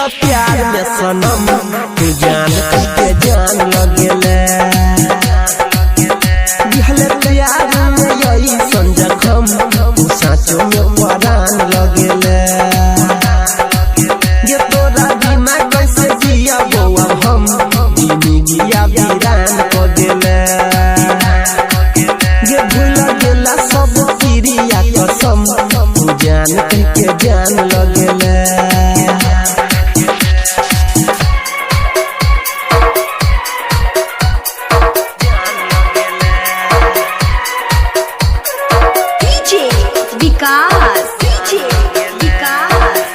प्यार में सनम तू जान के जान लगेले। दिहले प्यार में यही संजखम तू साँचो में परान लगेले। ये तोरा बिना कैसे जिया बौआ हम जिंदगिया वीरान क देले। ये भूल गेला सब क्रिया कसम तू जान के जान लगेले। डीजे विकास, डीजे विकास,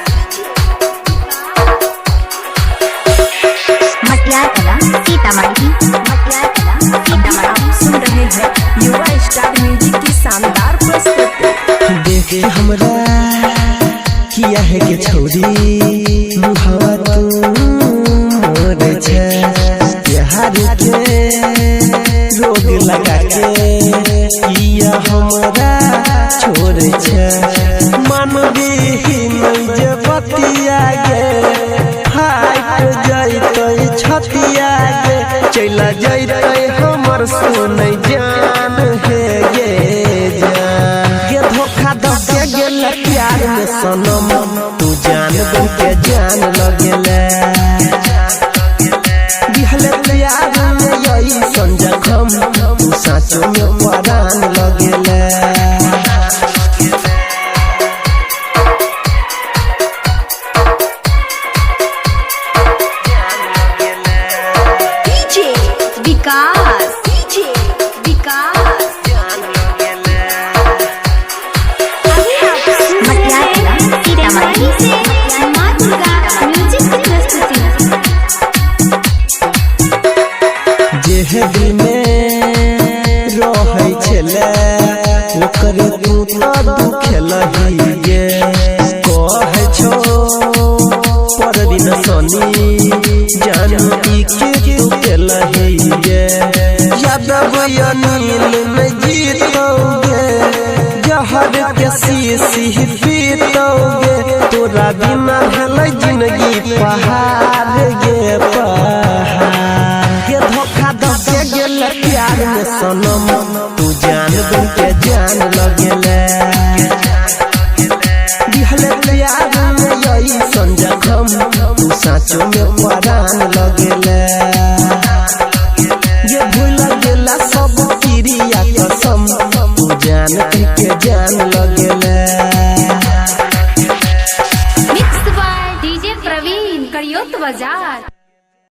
मटियार सीतामढ़ी, मटियार सीतामढ़ी। आप सुन रहे हैं युवा स्टार म्यूजिक की शानदार प्रस्तुति। देखे हमरा किया है के छौरी मुहावा तू मोर छे प्यार के रोग लगा के किया हमरा छोड़ छे। मानवी नहीं जे बतिया गे फाट जैतै छतिया गे चल जैतै हमर सुनै जान हे गे जान। गे धोखा दऽ के गेल प्यार में सनम तू जान बन के जान लगेले। दिहले प्यार में यही संजखम तू साँचो में परान लगेले। डीजे विकास, डीजे विकास, अभी आप सुन रहे हैं सीतामढ़ी से माँ दुर्गा म्यूजिक की प्रस्तुति। जेहे दिल में रहै छले ओकरे तू तो दुखेलही गे। कहै छौ पर दिन सनी जान ई के तू केलही गे। यादव अनिल में जीतौगे जहर के शीशी पीतौगे। तोरा बिना भेलै जिंदगी पहाड़ गे पहाड़। गे धोखा दऽ के गेल प्यार में सनम तू जान बन के जान लगेले। दिहले प्यार में यही संजखम तू साँचो में परान लगेले। ये भूल गेला सब क्रिया कसम तू जान के जान लगेले। Mix by DJ Praveen, Kariyot बाजार।